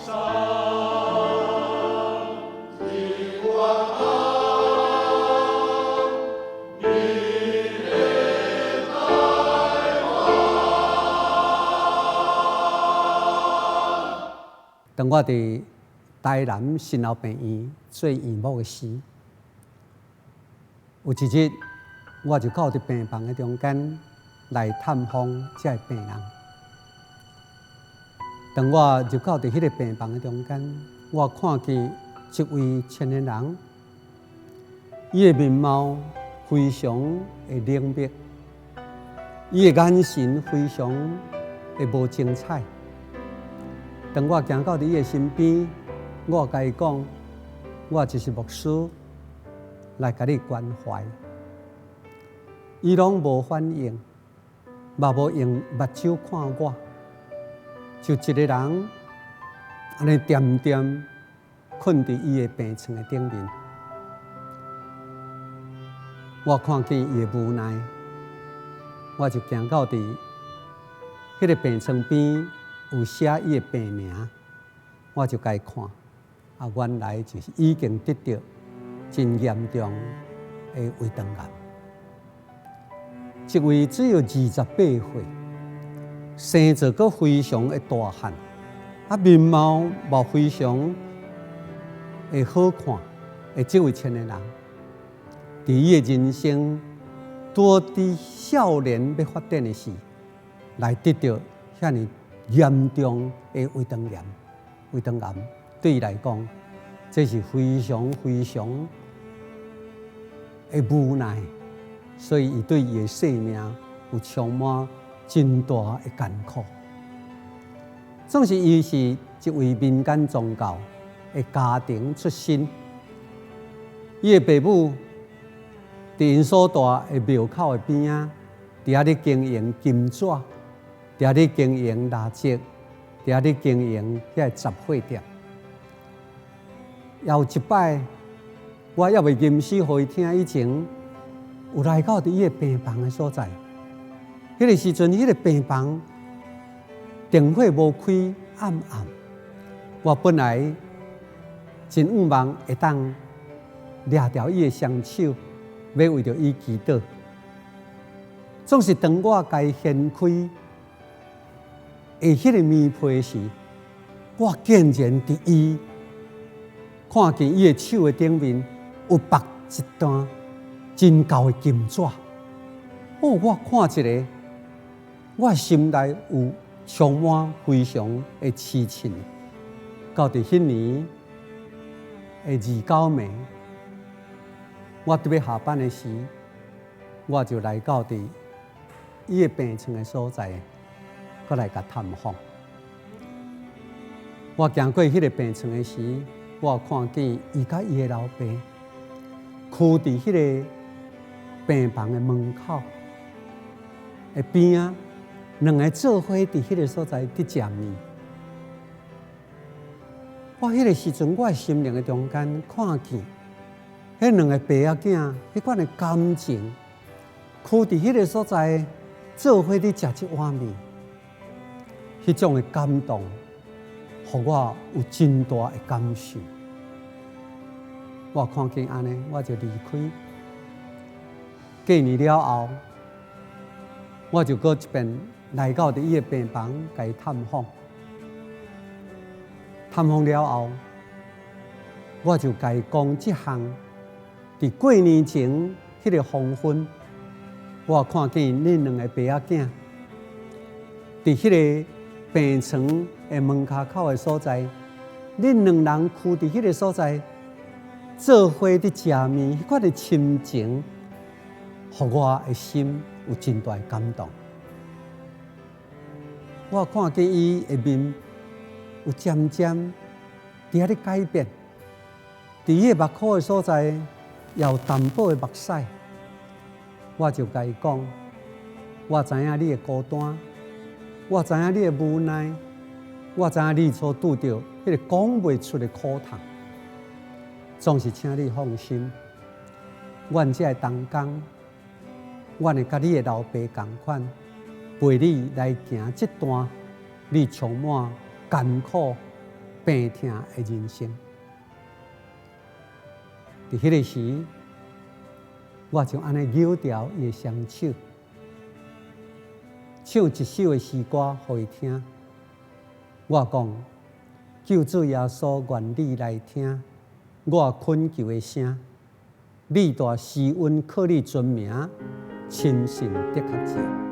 三，一万你的台灣。當我佇台南新老病院做院牧的時，有一日，我就到佇病房的中間來探訪這个病人。當我入到佇彼個病房的中間，我看見一位青年人，伊的面貌非常的冷漠，伊的眼神非常的無精彩。當我行到佇伊的身邊，我共伊講：我就是牧師，來共你關懷。伊攏無反應，嘛無用目睭看我，就一个人按呢恬恬睏佇伊的病床的頂面。我看見伊的無奈，我就行到佇彼个病床邊，有寫伊的病名，我就共伊看，啊，原來就是已經得著真嚴重的胃腸癌。這位只有28歲，生做閣非常的大漢，啊，面貌嘛非常的好看的這位青年人，佇伊的人生拄佇少年欲發展的時，來得著遐爾嚴重的胃腸炎。胃腸癌對伊來講，這是非常非常的無奈。所以，伊對伊的生命有充滿真大的艱苦。總是伊是一位民間宗教的家庭出身，伊的爸母佇𪜶所蹛的廟口的邊仔，佇遐咧經營金紙，佇遐咧經營蠟燭，佇遐咧經營遐個雜貨店。有一擺，我猶未吟詩予伊聽以前，有來到佇伊的病房的所在。彼個時陣，彼個病房燈火無開，暗暗。我本來真向望會當掠著伊的雙手，欲為著伊祈禱。總是當我共伊掀開的彼个棉被時，我竟然佇伊看見伊的手的頂面有縛一段真厚的金紙。哦，我看一个，我心內有充滿非常的悽悻。到佇彼年的29暝，我拄欲下班的時，我就來到佇伊的病床的所在，閣來共探訪。我行過彼个病床的時，我看見伊佮伊的老爸，囥佇彼个病房的門口的邊仔，兩个做伙佇彼个所在佇食麵。我彼个時陣，我的心靈的中間看見，彼兩个爸仔囝彼款的感情，囥佇彼个所在做伙佇食這碗麵，彼種的感動，予我有真大的感受。我看見按呢，我就離開。過年了後，我就閣一遍來到佇伊的病房，共伊探訪。探訪了後，我就共伊講這項佇過年前彼个黃昏，我看見恁兩个爸仔囝佇彼个病床的門跤口的所在，恁兩人囥佇彼个所在，做伙佇食麵，彼款的親情，予我的心有真大的感動。我看見伊的面有漸漸佇遐咧改變，佇伊的目箍的所在，也有淡薄的目屎。我就共伊講，我知影你的孤單，我知影你的無奈，我知影你所拄著彼个講袂出的苦痛。總是請你放心，阮這个同工，阮會佮你的老爸仝款，陪你來行這段你充滿艱苦病疼的人生。佇彼个時，我就按呢搝牢伊的雙手，唱一首的詩歌予伊聽。我講：救主耶穌，願你來聽我懇求的聲，你大施恩靠你尊名，深信得較濟。